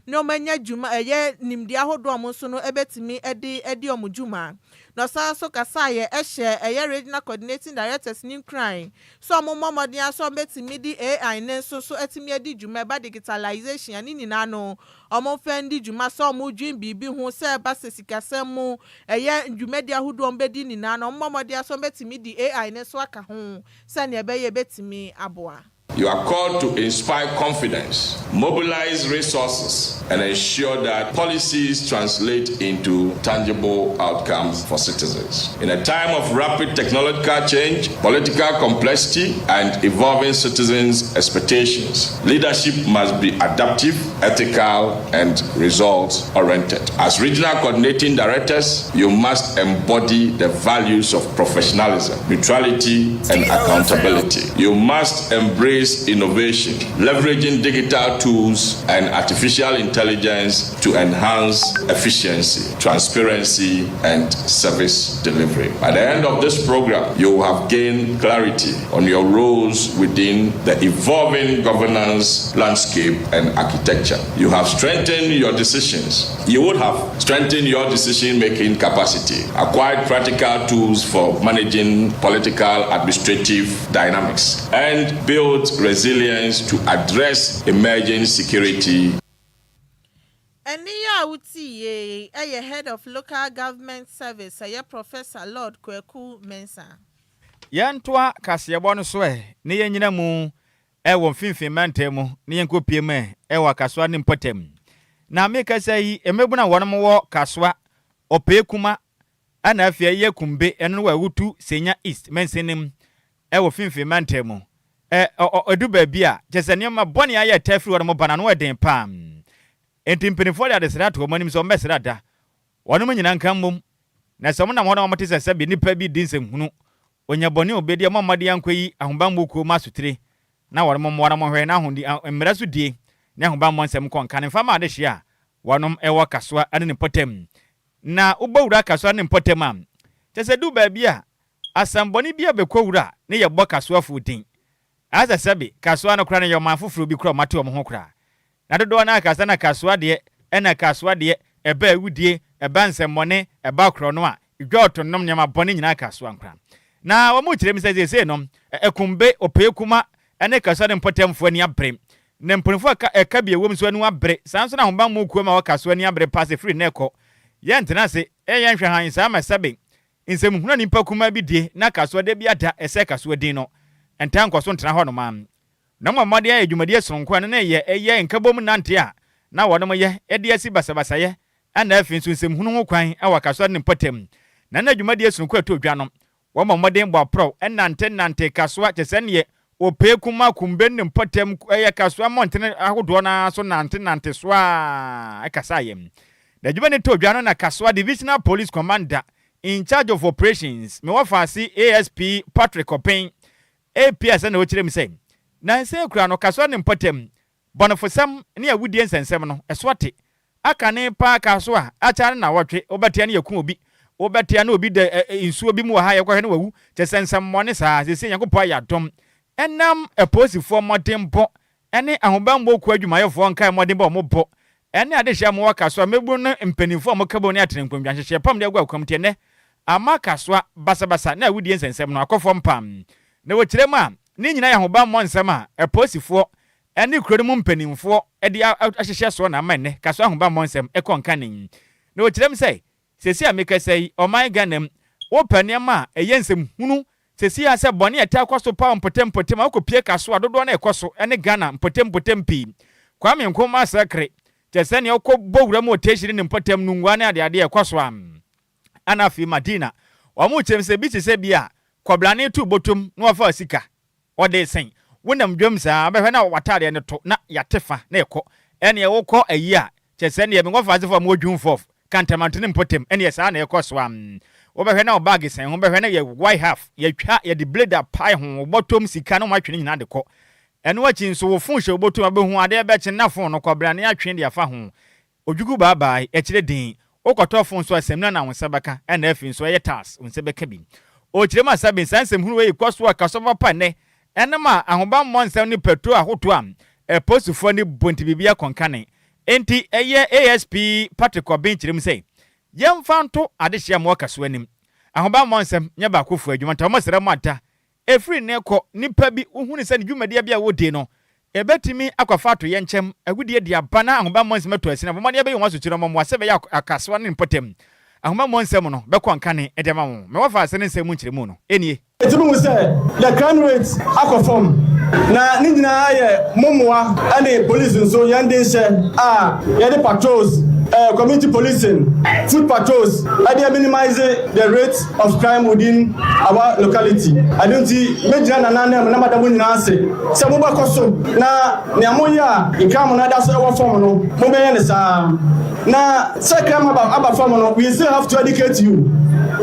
na ɔmo anya dwuma ɛyɛ nimdeɛ ahodoɔ ɔmo nso no ɛbɛtumi ɛde ɔmo dwuma. Na ɔsan nso kasa yɛ ɛhyɛ ɛyɛ regional coordinating directors ne nkuran so ɔmo mmɔ mmɔden aso ɔmo bɛtumi de AI ne nso so ɛtumi adi dwuma. Ɛba digitalization ne nyinaa no, ɔmo fɛn di dwuma sɛ ɔmo dwen biribi ho sɛ ɛba sɛ sikasɛm mu ɛyɛ dwumadi ahodoɔ ɔmo bɛdi nyinaa no, ɔmo mmɔ mmɔden aso ɔmo bɛtumi de AI ne nso aka ho sɛnea ɛbɛyɛ ɛbɛtumi aboa. You are called to inspire confidence, mobilize resources, and ensure that policies translate into tangible outcomes for citizens. In a time of rapid technological change, political complexity, and evolving citizens' expectations, leadership must be adaptive, ethical, and results oriented. As regional coordinating directors, you must embody the values of professionalism, neutrality, and accountability. You must embrace innovation, leveraging digital tools and artificial intelligence to enhance efficiency, transparency, and service delivery. By the end of this program, you will have gained clarity on your roles within the evolving governance landscape and architecture. You have strengthened your decisions. You would have strengthened your decision making capacity, acquired practical tools for managing political administrative dynamics, and built resilience to address emerging security Ɛne yɛ a wotie yie ɛyɛ Head of Local Government Service, ɛyɛ Professor Lord Kwaku Mensah. Yɛntoa kaseɛbɔ no so ɛ ne yɛnyina mu ɛwɔ mfimfini mantam mu ne yɛnkɔpie mu ɛ ɛwɔ Kasoa ne mpɔtam. Na mekasa yi, mmabunu a wɔnom wɔ Kasoa ɔpɛɛ kuma ɛna afei ɛyɛ Kumbe, ɛno no wɔ Awutu Senya East mansinim ɛwɔ mfimfini mantam mu, ɛ ɔ ɛdu baabi a kyɛ sɛ nneɛma bɔne ayɛ ɛtɛ firi wɔnom ba na no ɛden paa. Enti mpanimfoɔ de adesrɛ ato wɔn anim sɛ wɔmmɛsrɛ da wɔnom nyinaa nka mmom na sɛ wɔnam hɔ na wɔte sɛ sɛbi nnipa bi di nsɛmhunu onya bɔne a obɛdi a ɔmmɔden ankɔ yi ahobammɔ kuo mu asotire na wɔnom mmoa na wɔhwɛ na ahondi mmerɛ so die ne ahobammɔ nsɛm kɔ nka ne mfa ma adehye a wɔnom ɛwɔ Kasoa ne ne mpɔtam. Na wobɔ wura Kasoa ne mpɔtam a, kyɛ sɛ du baabi a asɛmbɔne bi a bɛkɔ wura ne yɛbɔ Kasoafoɔ din asɛ sɛbi Kasoa no koraa no yɛ ɔman foforɔ bi koraa ɔmate wɔn ho koraa na dodoɔ no akasa na Kasoa deɛ ɛna Kasoa deɛ ɛba awudie, ɛba nsɛmmɔne, ɛba korɔ no a dwa ɔto nom nneɛma bɔne nyinaa Kasoa nkora. Na wɔn kyerɛ mu sɛ seesei no ɛkumbe ɔpɛɛ kuma ɛne Kasoa ne mpɔtamfoɔ ani abere na mpanimfoɔ ɛka bi ɛwɔ mu nso ani abere saa nso na ahobammɔ kuo ma wɔ Kasoa ani abere paase firi ne ɛkɔ yɛntena ase ɛyɛ nhwɛ han saa ma sɛbe nsɛmhunu a nipa kuma bi die na Kasoa da bi ada ɛsɛ Kasoa din no ntaa nkɔ so ntena hɔ nom a na mmɔ mmɔden ayɛ dwumadie sononko ɛno ne yɛ ɛyɛ nkabom nante a na wɔnom yɛ ɛde asi basabasayɛ ɛna afei nso nsɛmhunu ho kwan ɛwɔ Kasoa ne mpɔtam. Na dwumadie sononko a ɛtɔ dwa no, wɔmmɔ mmɔden bɔ aporɔw ɛnante nante Kasoa kyɛ sɛ neɛ opee kuma Kumbe ne mpɔtam ɛyɛ Kasoa mmɔntene ahodoɔ no so nante nante so a ɛkasa yɛ. Na adwuma ne tɔ dwa no na Kasoa Divisional Police Commander in charge of operations, mewɔ faase ASP Patrick Ɔpɛn APS, na wɔkyerɛ mu sɛ nansa kura no Kasoa ne mpɔtam bɔnefosɛm ne awudie nsɛnsɛm no ɛso ate aka ne paa. Kaso a akyare na wɔtwe wobɛtea ne yɛku obi, wobɛtea na obi da nsuo bi mu wɔ ha yɛkɔhwɛ no wawu, kyɛ sɛ nsɛmmɔne saa. Sɛsɛ Nyankopɔn ayɛ adɔm ɛnam apolisifoɔ mmɔdenbɔ ɛne ahobammɔ kuo adwumayɛfoɔ nkae mmɔdenbɔ a wɔbɔ ɛne adehyɛ mo wɔ Kasoa mɛbu no mpanimfoɔ a wɔka bɔ ne atene nkonnwa nhyehyɛ pam de agu akwam tiɛ nɛ ama Kasoa basabasa na awudie nsɛnsɛm no akɔfɔ mpam. Na wɔkyerɛ mu a, ne nyinaa yɛ ahobammɔ nsɛm a apolisifoɔ ɛne kuro no mu mpanimfoɔ de ahyehyɛ soɔ na ama nnɛ Kasoa ahobammɔ nsɛm ɛkɔ nka ne. Na wɔkyerɛ mu sɛ sɛsi a mekasa yi, ɔman Ghana mu wopɛ nneɛma a ɛyɛ nsɛm hunu sɛsi a sɛ bɔne a ɛta kɔ so pa mpɔtam a wokɔpie Kasoa dodoɔ no ɛkɔ so ɛne Ghana mpɔtam pii Kwame Nkrumah sɛkere kyɛ sɛ nea wokɔ bɔ wura mu ɔtɛhyiri ne mpɔtam no ngua ne adeadeɛ ɛkɔ so a ana afei Madina wɔn kyerɛ sɛ bi te sɛ bi a Kɔbrane to bɔtɔm na wafa sika, ɔde sɛn. Wonam dwam saa, wobɛhwɛ na w'ataadeɛ no to na yɛate fa na ɛkɔ. Ɛneɛ wokɔ ayi a, kyerɛ sɛ ɛneɛ me wɔfa asefoɔ a mowɔ Dwumfoɔf, Kantamanto ne mpɔtam, ɛneɛ saa na ɛkɔ so a. Wobɛhwɛ na wo baage sɛn ho, wobɛhwɛ na yɛ white half, yɛatwa, yɛde blade apae ho, wo bɔtɔm sika na wɔatwe ne nyinaa de kɔ. Ɛno akyi nso, wo fon hyɛ wo bɔtɔm a, wobɛhu adeɛ bɛkye na fon no, kɔbrane atwe de afa ho. Odwugu baabae, ɛkyerɛ din. Wokɔtɔ fon so a, samina na wo nsa bɛka, ɛna afei nso ɛyɛ tiles, wo nsa bɛka bi. Ɔkyerɛ mu a, Sabin, saa nsɛm hunu wei kɔ so wɔ kasoa papa nnɛ, ɛnam a ahobammɔ nsɛm ne patrol ahodoɔ a apolisifoɔ ani bɔ nti biribi akɔ nkane. Enti ɛyɛ ASP Patrick Obeng kyerɛ mu sɛ, Yɛmfa nto adehyeɛ a mowɔ kasoa anim. Ahobammɔ nsɛm nyɛ baakofoɔ adwuma nti wɔsrɛ mo ada Ɛfiri nnɛ rekɔ, nipa bi, wohu no sɛ ne dwumadie bi a wɔredi no, ɛbɛtumi akɔfa atoyɛnkyɛm, agudeɛ de aba na ahobammɔ nsɛm atɔ asini a, bɔ mmɔden bɛyɛ wɔn asokyerɛ ma mmoa sɛ ɛbɛyɛ a akasoa ne mpɔtam ahobammɔ nsɛm no bɛkɔ nkane de ama wɔn. Mewɔ faase ne nsɛm mu nkyerɛmu no nie. Yɛtumi hu sɛ the crime rate akɔ fam na ne nyinaa yɛ mo mmoa ne police nso yɛn denhyɛ a yɛde patrols, community policing, foot patrols de minimize the rate of crime within our locality. Ɛno nti, mɛgyina Nana ananmu na mada mo nyinaa ase sɛ mobɛkɔ so na nea moyɛ a crime no ada so wɔ fam no, mobɛyɛ no saa. Na sɛ crime aba aba fam no, we still have to educate you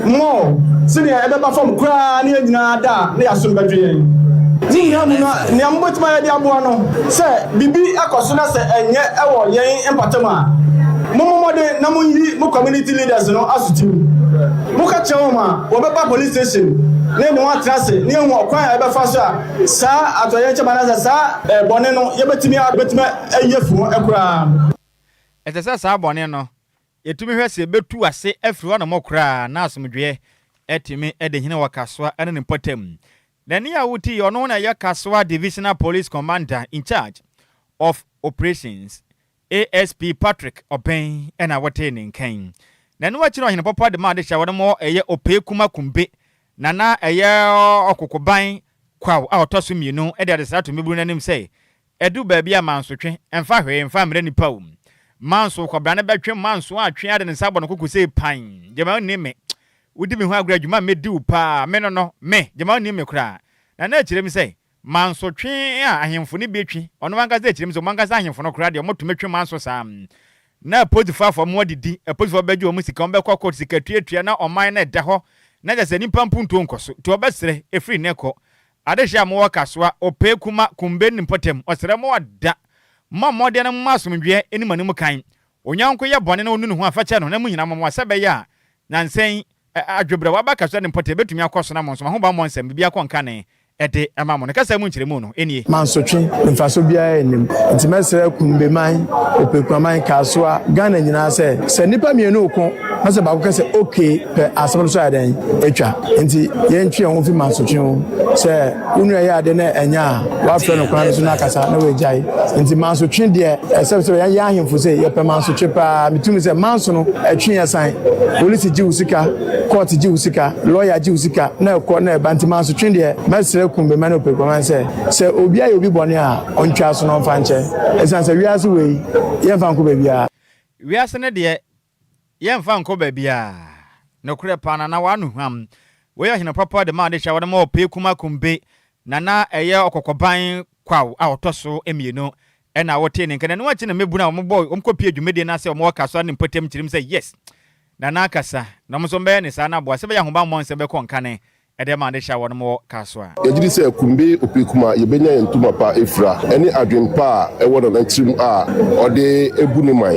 more sɛnea ɛbɛba fam koraa na yɛn nyinaa da a na yɛasom bɛdwe yɛn. Ne nyinaa mu no, nea mobɛtumi ayɛ de aboa no, sɛ biribi kɔ so na sɛ ɛnyɛ wɔ yɛn mpɔtam a, mommɔ mmɔden na monyi mo community leaders no asotiw. Moka kyerɛ wɔn a, wɔbɛba police station na yɛne wɔn atena ase na yɛahu ɔkwan a yɛbɛfa so a saa atoyerɛnkyɛm anaasɛ saa bɔne no yɛbɛtumi bɛtumi ayi afi hɔ koraa. Ɛsɛ sɛ saa bɔne no, yɛtumi hwɛ sɛ yɛbɛtu ase afiri hɔnom koraa na asomdwoeɛ atumi adi hene wɔ Kasoa ne ne mpɔtam. Na nea wote yi, ɔno na ɛyɛ Kasoa Divisional Police Commander in charge of Operations. ASP Patrick Obeng na wotee ne nka yi. Na ɛno akyi no Ɔhene Pɔpɔ de maa adehye a wɔde mɔ ɛyɛ Opee Kuma Kumbe na na ɛyɛ Ɔkokoban Kwaw a ɔtɔ so mmienu de adesrɛ ato mmabunu no anim sɛ ɛdu baabi a mansotwe mfa hwee mfa mmrɛ nnipa o. Manso kɔbra no bɛtwe manso atwe ade ne nsa abɔ no koko sei pan gyama wonni me wodi me ho agorɔ adwuma mɛdi wo paa me no no me gyama wonni me koraa na na ɛkyerɛ mu sɛ Mansotwe a ahemfo no bi twe, ɔno ankasa kyerɛ mu sɛ wɔn ankasa ahemfo no koraa deɛ wɔtumi twe manso saa. Na apolisifoɔ afa wɔn adidi, apolisifoɔ bɛgye wɔn sika, wɔbɛkɔ court sika tuatua na ɔman no ɛda hɔ na kyerɛ sɛ nnipa mpuntuo nkɔ so. Nti wɔbɛsrɛ ɛfiri nnɛ kɔ, adehyeɛ a mowɔ Kasoa, Opee, Kuma, Kumbe ne mpɔtam, ɔsrɛ mo ada, mommɔ mmɔden na momma asomdwoeɛ nni mo anim kan. Onyɔnko yɛ bɔne na ɔnu ne ho a, fa kyɛ no na mo nyinaa mommoa sɛ ɛbɛyɛ a nansa yi adwobrɛ waba Kasoa ne mpɔtam bɛtumi akɔ so na mo nso mo ahobammɔ nsɛm biribi akɔ nkane de ma mo. Ne kasa mu nkyerɛmu no nie. Mansotwe, mfaso biara nnim. Nti mɛsrɛ Kumbeman, Opekuaman, Kasoa, Ghana nyinaa sɛ, sɛ nnipa mmienu reko na sɛ baako ka sɛ okay pɛ, asɛm no so ayɛ dɛn? Atwa. Nti yɛntwe yɛn ho mfi mansotwe ho. Sɛ wo nua yɛ ade na ɛnyɛ a, woafrɛ no kwan no so na akasa na wagyae. Nti mansotwe deɛ, ɛsɛ sɛ yɛn ahemfo sei, yɛpɛ mansotwe paa. Metumi sɛ manso no, ɛtwe yɛn san. Polisi gye wo sika. Court gye wo sika, lawyer gye wo sika na ɛkɔ na ɛba nti mansotwe deɛ mɛsrɛ Kumbema ne Opekuaman sɛ sɛ obi ayɛ obi bɔne a ɔntwa so na ɔmfa nkyɛ ɛsiane sɛ wiase wei yɛmfa nkɔ baabiara. Wiase no deɛ yɛmfa nkɔ baabiara. Nokorɛ paa Nana w'ano hwam. Wei yɛ ɔhene papa de maa adehyeɛ a wɔde ma Ɔpekuma Kumbe na na ɛyɛ ɔkɔkɔban Kwaw a ɔtɔ so mmienu ɛna wotee ne nka na ɛno akyi na mmabunu a wɔbɔ wɔn kɔpie dwumadie no ase a wɔwɔ Kasoa ne mpɔtam kyirim sɛ yes Nana akasa, na wɔn nso wɔbɛyɛ ne saa na aboa sɛ ɛbɛyɛ ahobammɔ nsɛm bɛkɔ nkane de ama adehye a wɔnom wɔ Kasoa. Yɛgye di sɛ Kumbe Opekum a yɛbɛnya yɛn ntoma pa afira ne adwene pa a ɛwɔ Nana tirim a ɔde bu ne man.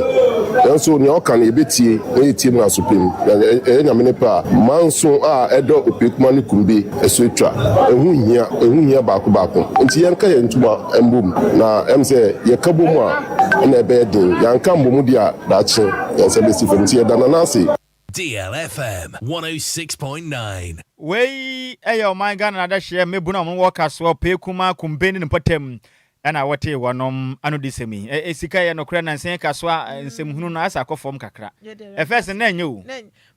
Nanso nea ɔka no yɛbɛtie na yɛtie mu aso pem. Na ɛyɛ Nyame ne pɛ a, manso a ɛdɔ Opekuma ne Kumbe so atwa. Ɛho nhia, ɛho hia baako baako. Nti yɛnka yɛn ntoma mbom. Na ɛm sɛ yɛka bom a ɛna ɛbɛyɛ den. Yɛanka mbom deɛ a, daakye yɛn nsa bɛsi fam. Nti yɛda Nana ase. DLFM 106.9. Wei yɛ ɔman Ghana adehyeɛ mmabunu a wɔn wɔ Kasoa, Pekuma, Kumbe ne ne mpɔtam na wɔtee wɔnom anodisɛm yi. Ɛ, sika yɛ nokorɛ nansa yi Kasoa nsɛmhunu no ayɛ sɛ akɔ fam kakra. Ɛ first no na ɛnyɛ o.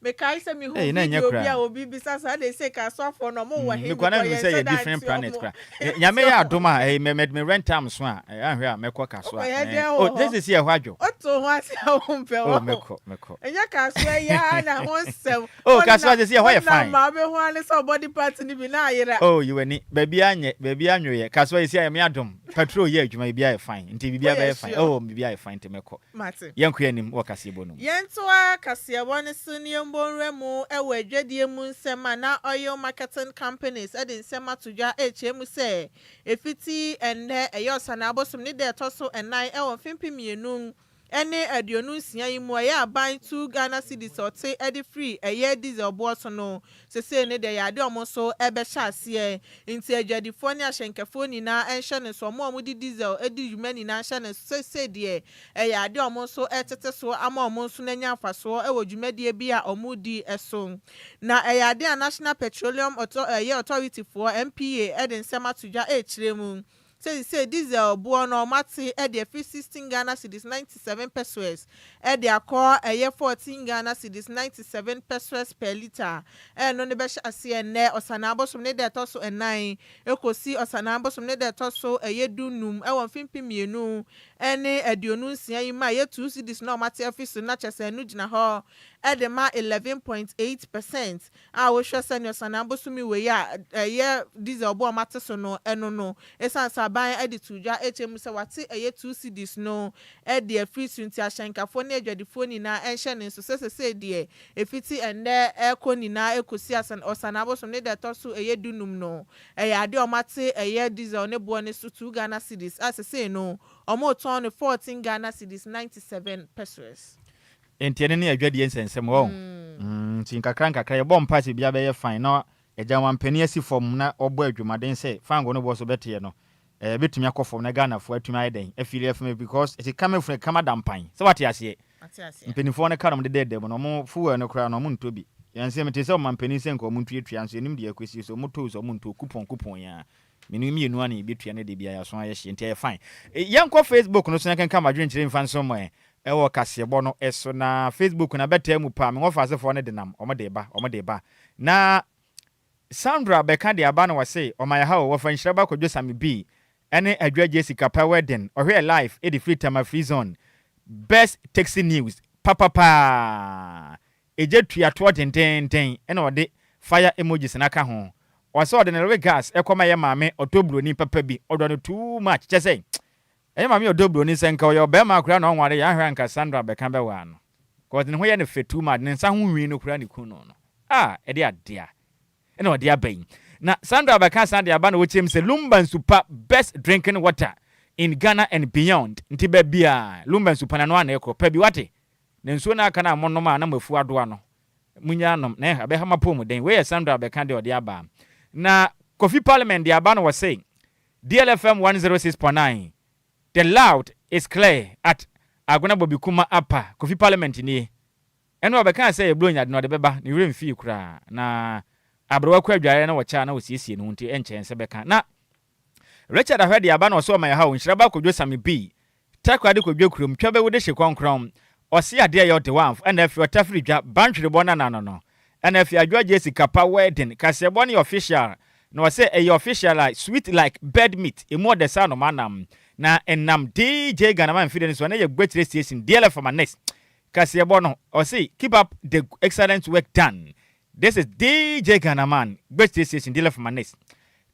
Mekae sɛ mehuu Ei, na ɛnyɛ video bi a koraa. obi bisa sɛ adɛn sei Kasoafoɔ no ɔmo wɔ he Me koraa na because menim sɛ yɛnhyɛ yɛ da different nte planet ɔmo. koraa. Eh, Nyame yɛ adom a, eh, me, me, me rent am so a, eh, anhwɛ a mɛkɔ Kasoa. Wokɔyɛ Eh, dɛn oh, wɔ this hɔ? is ɛhɔ adwo. Woto ho ase a wompɛ Oh, wɔ ho. mɛkɔ, mɛkɔ. Ɛnyɛ Kasoa yi ara na ho nsɛm. Oh, Kasoa sɛ si ɛhɔ yɛ fine. Wonam ma wobɛhu ara ne sɛ ɔbɔde party no bi na ayera. Oh, yi w'ani. Baabiara nyɛ, baabiara nwoeɛ. Kasoa yi si ayɛ me adom. Patrol yɛ adwuma, biribiara yɛ fine. Nti biribiara Woyɛ bɛyɛ fine. sure? Oh, biribiara yɛ fine nti mɛkɔ. Mate. Yɛnkɔ yɛn anim wɔ kaseɛbɔ no mu. Yɛntoa kaseɛbɔ no so na yɛmmɔ nwura mu wɔ adwadie mu nsɛm a na Oil Marketing Companies de nsɛm ato dwa rekyerɛ mu sɛ ɛfiti ɛnnɛ ɛyɛ Ɔsanaa bosom ne da ɛtɔ so nnan wɔ mfe 2026 yi mu ɛyɛ aban 2 Ghana cedis a ɔte de firi ɛyɛ diesel boɔ so no sesei no deɛ ɛyɛ adeɛ a wɔn nso bɛhyɛ aseɛ nti adwadifoɔ ne ahyɛnkɛfoɔ nyinaa nhyɛ no nso wɔn a wɔde diesel di dwuma nyinaa nhyɛ no nso sesei deɛ ɛyɛ adeɛ a wɔn nso retete so ama wɔn nso no anya mfasoɔ wɔ dwumadie bi a wɔredi so. Na ɛyɛ adeɛ a National Petroleum ɛyɛ Authority foɔ, NPA, de nsɛm ato dwa rekyerɛ mu sɛ seisei diesel boɔ no wɔate de afiri 16 Ghana cedis 97 pesewas de akɔ ɛyɛ 14 Ghana cedis 97 pesewas per litre. Ɛno no bɛhyɛ aseɛ nnɛ Ɔsanaa bosom ne da ɛtɔ so nnan kɔsi Ɔsanaa bosom ne da ɛtɔ so ɛyɛ du num wɔ mfe 2026 yi mu a ɛyɛ 2 cedis na wɔate afi so na kyerɛ sɛ ɛno gyina hɔ de ma 11.8 percent a wohwɛ sɛnea Ɔsanaa bosome wei a ɛyɛ diesel bo a wɔate so no ɛno no ɛsiane sɛ aban de to dwa ɛkyɛ mu sɛ wate ɛyɛ 2 cedis no de afiri so nti ahyɛnkafoɔ ne adwadifoɔ nyinaa ɛnhyɛ ne nso sɛ sesei deɛ ɛfiti ɛnnɛ ɛrekɔ nyinaa ɛkɔsi Ɔsanaa bosom ne da ɛtɔ so ɛyɛ 15 no ɛyɛ adeɛ a wɔate ɛyɛ diesel ne boɔ no so 2 Ghana cedis a sesei no wɔretɔn no 14 Ghana cedis 97 pesewas. Nti ɛno ne adwadie nsɛnsɛm wɔ nti nkakra nkakra yɛbɔ mpa sɛ biribiara bɛyɛ fine na agya wampanin asi fam na ɔbɔ adwumaden sɛ fango no bɔ so bɛteɛ no ɛbɛtumi akɔ fam na Ghanafoɔ atumi ayɛ dɛn afiri afim because sika mefunu kama da mpan sɛ wate aseɛ. Mpanimfoɔ no ka no dedɛɛdɛ mu no ɔmo fuel no koraa no ɔmo ntɔ bi yɛn mete sɛ ɔmampanin sɛ nka ɔmo ntuatua nso yɛnim deɛ akɔsi so ɔmo tɔ sɛ ɔmo ntɔ coupon coupon yɛn a menu mmienu a na yɛbɛtua no de bia yɛaso ayɛ hye nti ɛyɛ fine. Yɛnkɔ Facebook no so na yɛnkenka madwenkyerɛ mfa nso mɔ ɛwɔ kaseɛbɔ no ɛso na Facebook na bɛtaa mu paa mewɔ fa asefoɔ no de nam ɔmo de ba ɔmo de ba na Sandra bɛka de aba no wɔ se ɔma yɛ ha o wɔfa nhyira ba Kwadwo Same bi ɛne Adwa Jessica pa wedding ɔhwɛ live ɛde firi Tema Free Zone. Best taxi news papapaa ɛgye tuatoɔ dendenden ɛna ɔde fire emojis n'aka ho. Ɔsɛ ɔde ne regards ɛkɔma yɛ maame ɔtɔ buroni papa bi ɔdɔ no too much kyɛ sɛ ɛyɛ maame ɔdɔ buroni sɛ nka ɔyɛ ɔbɛrima akora na ɔnware yɛ ahwɛ anka Sandra bɛka bɛwaa no kɔs ne ho yɛ no fɛ too much ne nsa ho nwi no kora ne kun no a ɛde adea ɛna ɔde aba yi. Na Sandra bɛka san de aba na wɔkyerɛ mu sɛ Lumba Nsupa, best drinking water in Ghana and beyond. Nti baabi a Lumba Nsupa na no ana ɛkorɔ pa bi wate na nsuo no aka no a monom a na moafu adoa no munya nom na ɛha bɛha mapɔ mu den. Wei yɛ Sandra bɛka deɛ ɔde aba. Na Kofi Parliament de aba no wɔ se DLFM 106.9, the loud is clear at Agona Bobikuma Apa. Kofi Parliament nie ɛno ɔbɛka sɛ yɛburo nyade na ɔde bɛba ne werɛ mfii koraa na aberewa kɔ adwareɛ na wɔkyɛ a na wɔsiesie ne ho nti ɛnkyɛn sɛ bɛka. Na Richard Ahwɛ de aba na ɔsɛ ɔma yɛ ha o nhyira ba Kɔdwo Same bi Takoradi Kɔdwo kurom twa bɛwo de hye kɔnkrɔn ɔse adeɛ yɛ ɔde wamf ɛna afei ɔtafiri dwa bantwerebɔ nana no ɛna afei Adwoa Jessica pa wedding kaseɛbɔ no yɛ official na ɔsɛ ɛyɛ official a sweet like bird meat emu ɔdɛ sa anoma nam na ɛnam DJ Ghanaman mfidie no so ɛna yɛ Gbekyire Station DLF ma next kaseɛbɔ no. Ɔse keep up the excellent work done. This is DJ Ghanaman, Gbekyire Station, DLF ma next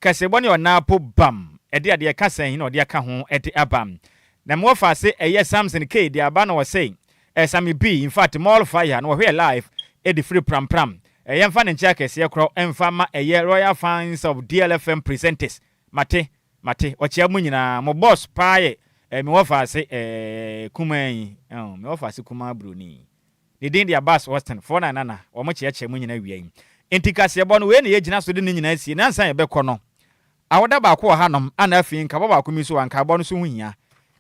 kaseɛbɔ no yɛ ɔnaapo bam ɛde adeɛ ka sɛn na ɔde aka ho ɛde aba. Na mewɔ fa ase ɛyɛ Samson K de aba na ɔse ɛsame b in fact more fire na wɔhwɛ live ɛde firi Prampram. Ɛyɛ mfa ne nkyɛn akɛseɛ korɔ ɛmfa ma ɛyɛ royal fans of DLFM presenters. Mate mate ɔkyea mu nyinaa mo boss paa yɛ mewɔ fa ase kumaa yi ɛn mewɔ fa ase kumaa buroni ne din de Abbas Austin fɔɔ na nana wɔn kyerɛkyerɛ mu nyinaa wia yi. Nti kaseɛbɔ no wei na yɛgyina so de ne nyinaa sie nansa yɛbɛkɔ no awoda baako wɔ hanom ana afei nkabɔ baako mi nso wɔ nkabɔ no so ho hia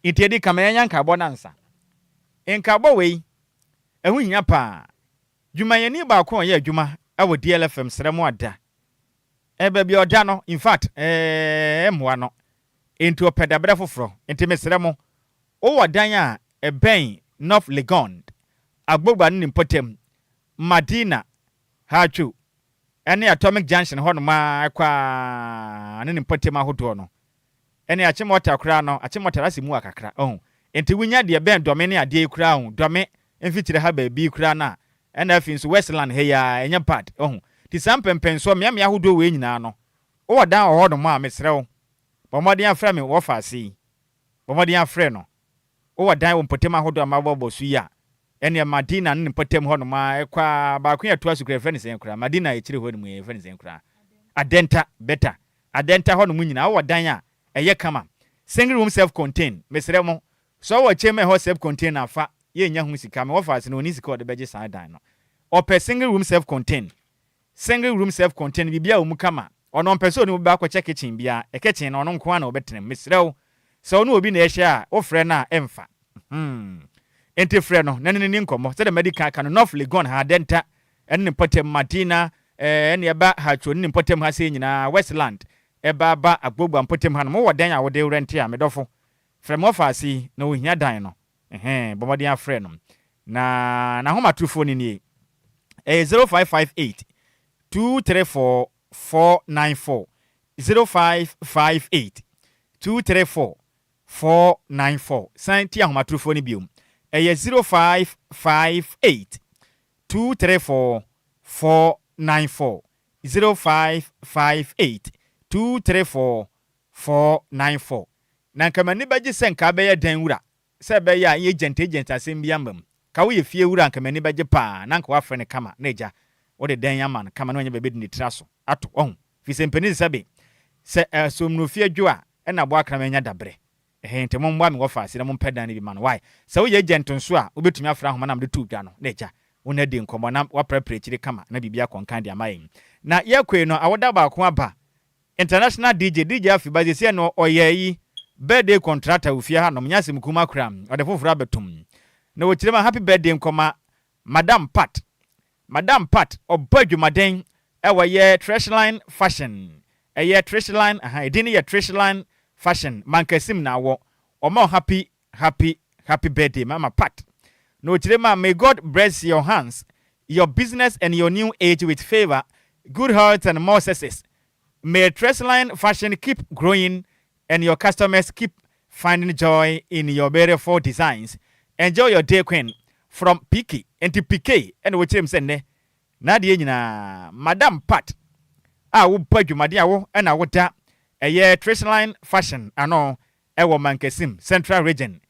nti edi kama yɛnya nkabɔ nansa nkabɔ wei ɛho hia paa. Dwumayɛni baako a ɔyɛ adwuma ɛwɔ DLFM srɛ mu ada ɛbaabi a ɔda no in fact mmoa no nti ɔpɛ dabrɛ foforɔ nti mesrɛ mo wowɔ dan a ɛbɛn North Legon Agbogba ne ne mpɔtam Madina Hatwo ɛne Atomic Junction hɔnom a ɛkɔ a ne ne mpɔtam ahodoɔ no ɛne Achimota koraa no Achimota ase mu akakra ɔho. Nti wonya deɛ bɛn Dɔme ne adeɛ yi koraa ho, Dɔme mfikyire ha baabi koraa no a, ɛna afei nso Westland ha yi ara, ɛnyɛ bad, wahu. Nti saa mpɛmpɛnsoɔ, mmeammea ahodoɔ wei nyinaa no, wowɔ dan wɔ hɔnom a, mesrɛ wo, bɔ mmɔden afrɛ me wɔ faase yi. Bɔ mmɔden afrɛ no. Wowɔ dan wɔ mpɔtam ahodoɔ a mabobɔ so yi a, ɛnneɛ Madina ne ne mpɔtam hɔnom ara, ɛkɔ ara, baako yi a ɛtoa so koraa, yɛfrɛ no sɛn koraa? Madina akyire hɔ nom yi, yɛfrɛ no sɛn koraa? Adenta, better. Adenta hɔnom nyinaa, wowɔ dan a, ɛyɛ kama. Single room self contain, mesrɛ mo, sɛ ɔwɔ chamber ɛhɔ self contain a fa, yɛnnya ho sika, me wɔfaase no ɔnni sika a ɔde bɛgye saa dan no. Ɔpɛ single room self contain, single room self contain, biribiara wɔ mu kama, ɔno ɔmpɛ sɛ ɔne obi bɛakɔkyɛ kitchen biara, kitchen no ɔno nko ara na ɔbɛtena mu, mesrɛ wo, sɛ wo ne obi na ɛhyɛ a, wofrɛ no a ɛmfa. Hmm. Enti frɛ no na ne no nni nkɔmmɔ, sɛdeɛ madi kan aka no, North Legon ha, Adenta ɛne ne mpɔtam, Madina, ɛɛ, ɛne ɛba Hatcho ne ne mpɔtam ha sei nyinaa, Westland, Ɛba ba Agbogba mpɔtam hanom, wowɔ dan a wode rɛnte a, me dɔfo, frɛ me ɔfaase yi, na ohia dan no. Ɛhɛn, bɔ mmɔden ara frɛ no. Na n'ahomatorofoɔ no nie. Ɛyɛ 0558 234 494. 0558 234 494. San tie ahomatorofoɔ no bio. Ɛyɛ 0558 234 494. 0558 234 494. Na nka m'ani bɛgye sɛ nka abɛyɛ dan wura, sɛ ɛbɛyɛ a agent agent asɛm bi amba mu. Ka woyɛ fie wura a nka m'ani bɛgye paa na nka woafrɛ no kama na agya wode dan ama no kama na wanya baabi de ne tiri aso ato, wahu. Firi sɛ mpanin sɛbe sɛ asomnofie dwo a ɛna aboa kraman nya dabrɛ. Ɛhɛn nti momboa me wɔfa ase na mompɛ dan no bi ma no why? Sɛ woyɛ agent nso a wobɛtumi afrɛ ahoma no a mede too dwa no na agya wo ne adi nkɔmmɔ na woaprapra akyire kama na biribi akɔ nkan de ama yɛn. Na yɛkɔe no awoda baako aba International DJ, DJ Afi ba seesei no ɔyɛ ayi birthday contractor wɔ fie hanom nyɛ asɛm kuma koraa ɔde foforɔ abɛtom na wɔkyerɛ mu a happy birthday nkɔma Madam Pat Madam Pat ɔbɔ adwumaden ɛwɔ yɛ Trishline Fashion ɛyɛ Trishline aha edin no yɛ Trishline Fashion Mankasim na awɔ ɔma wo happy happy happy birthday mama Pat na ɔkyerɛ mu a may God bless your hands your business and your new age with favour good health and more success may Trishline Fashion keep growing and your customers keep finding joy in your beautiful designs enjoy your day queen from PK nti PK ɛna wɔkyerɛ mu sɛ nnɛ n'adeɛ nyinaa Madam Pat a wobɔ adwumaden a wo ɛna woda ɛyɛ Trishline Fashion ano ɛwɔ Mankasim Central Region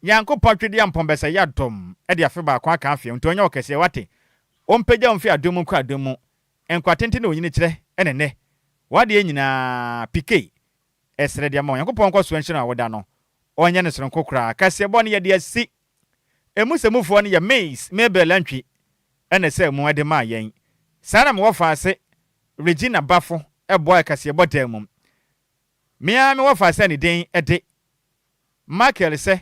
Nyankopɔn twedeɛ mpɔn bɛsɛ yɛ adom ɛde afe baako aka afeɛ nti ɔnyɛ wo kɛseɛ wate ɔmpagya wo mfe adom mu nkɔ adom mu nkwa tenten na onyini kyerɛ ɛne nnɛ wadeɛ nyinaa PK ɛsrɛ deɛ ma Onyankopɔn nkɔ so nhyira no a woda no ɔnyɛ no soronko koraa kaseɛbɔ no yɛde asi emu sɛmufoɔ no yɛ Mays Mabel Antwi ɛna sɛ mu ɛde maa yɛn saa na mewɔ faase Regina Bafo ɛboa kaseɛbɔ dan mu mmea mewɔ faase ne den ɛde Michael sɛ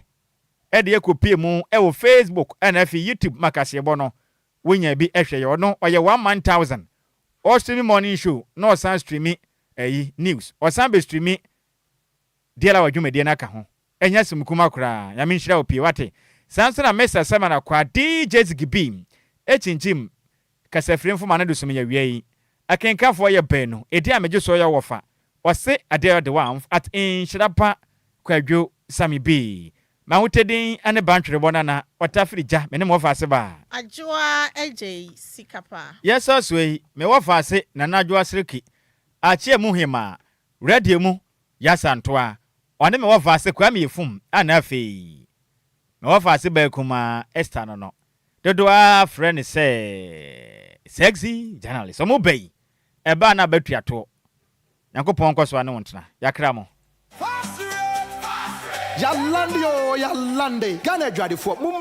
ɛde ɛkɔpie mu ɛwɔ Facebook ɛna afei YouTube ma kaseɛbɔ no wonya bi ɛhwɛ yɛ ɔno ɔyɛ 1 1000 ɔstreami morning show na ɔsan streami ɛyi news ɔsan bɛ streami deɛ la wɔ dwumadie no aka ho ɛnyɛ sɛm kuma koraa. Nyame nhyira wo pii wate. Saa nso na Mr Simon Akwa DJ Zigibi ɛkyinkyim kasafiri mfoma no de som yɛ wia yi. Akenkafoɔ yɛ baanu. Ɛdi a megye so yɛ wɔfa ɔse adeɛ ɔde wa at nhyira pa Kwadwo Sami B. Mahotedin ne bantwerebɔ nana ɔtafiri gya me ne mo wɔfa ase baa. Adwoa Agye sika pa. Yɛsɛ so yi me wɔfa ase Nana Adwoa Sereki akyea mu hema radio mu Yasantoa ɔne me wɔfa ase Kwame Yefum ana afei me wɔfa ase baa kumaa Esther no dodoɔ a frɛ ne sɛ sexy journalist ɔmo ba yi ɛbaa na abɛtua toɔ. Nyankopɔn nkɔ so a ne wo ntena yɛakra mo. Yalande o, yalande. Ghana adwadefoɔ mo.